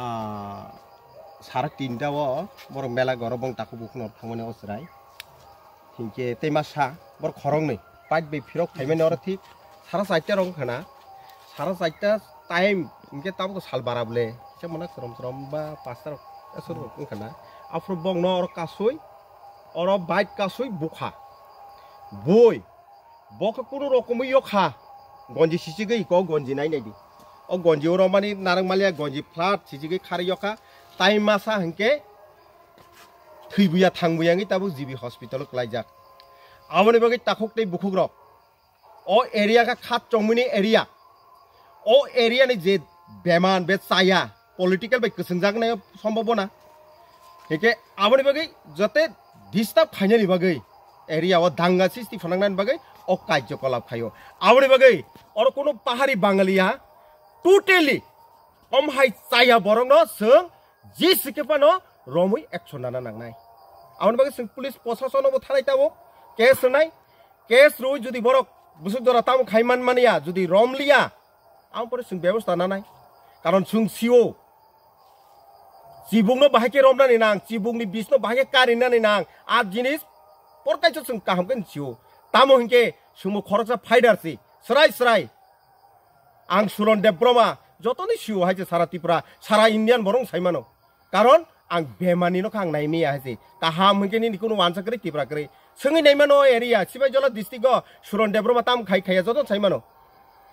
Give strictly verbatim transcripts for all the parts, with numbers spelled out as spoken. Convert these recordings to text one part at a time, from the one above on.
Ah, sara tinta o borok mela goro bong takhuk bukhuk no thangmani o chwrai. Hinkhe tei ma sa borok khoroknwi pait bai phirok phaimani oro thik sara chaita rok wngkha na. Sara chaita time hinkhe tabuk sal bara bwle. Kisa mano chwrom chwrom ba pasta rok aswk rok wngkha na. Aphuru bongno oro kasui, oro bike kasui bukha. Bui, bo khe kunu rokomwi yokha. Gonji sichigwi ko gonji nai nai di. O gonji oro mani narang maliya gonji flat sichigwi khari yokha. Tai masa hinkhe thwibuya thangbuya wngwi tabuk G B hospital o klaijak. Aboni bagwi takhuk tei bukhuk rok. O area kha khat chongmani area. O area ni je beman be chaya political bai kwchwngjak nai sombobona. Hike aboni bagwi jote disturb khainani bagwi area o danga sisti phanangnani bagwi o kajjo kolap khaio. Aboni bagwi oro kuno pahari Bangaliya totally om hai chaya borokno chwng ji sikhe phano romwi action nana nangnai. Aboni bagwi chwng police prosasono bo thanai tabuk case rwnai. Case rwi jodi borok busuk jora tamo khai man mania, jodi romliya, ang pore chwng bebosta nanai. Karon chwng sio. Chibungno bahai khe romnani nang, chibungni bisno bahai khe karinani nang. A jinis porkaisa chwng kaham khe sio. Tamo hinkhe chwngbo khoroksa fighter si, srai srai. Ang Suron Debbarma jotoni sio hai se sara Tripura, sara Indian borok sai mano. Karon ang bemani no kha ang nai maya hai se. Kaham hinkhe nini kunu wansa kwrwi Tripura kwrwi. Swngwi nai mano o area, Sipaijala district o Suron Debbarma tam khai khaiya joto sai mano.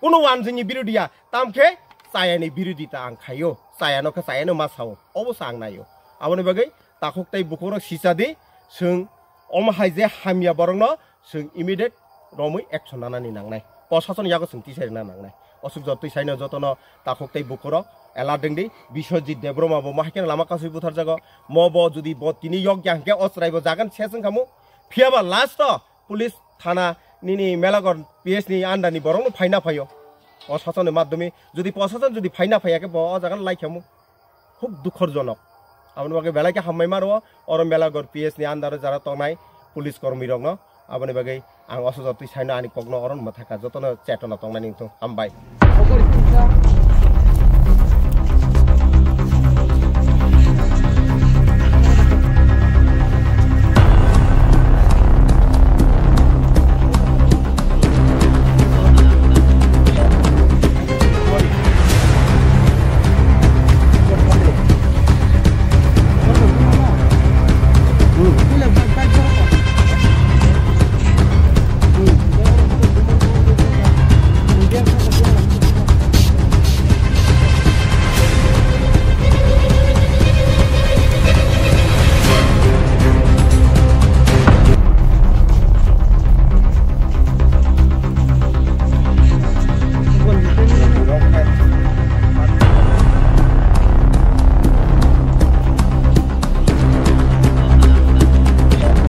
Kunu wanjingni birodiya, tam khe chayani birodita ang khaio. Chayano khe chayano ma sao. Obo sa ang naio. Aboni bagwi takhuk tei bukhuk rok sicha di, chwng omo hai je hamya borokno chwng immediate romwi action nanani nangnai, prosason yago chwng tisai rwna nangnai. Osuk jotwi saino jotono takhuk tei bukhurok alert wng di. Biswajit Debbarma bo mahai kheno lama kasui butharjago. Mo bo jodi bo tini yok ya hinkhe o chwrai bo jagan ses wngkha mu. Phiyaba last o police thana nini Melagon P S ni under ni borokno phaina phaio. O sasoni madhyome jodi prosason jodi phaina phaiya khe bo o jagan lai khamu. Khub dukhorjonok. Aboni bagwi belai khe hambai ma rwo, oro Melagor P S ni under o jara tongnai police kormi rokno. Aboni bagwi ang oso jotwi saino ani kokno oro mwthaka jotono chetona tongnani wngthung. Hambai.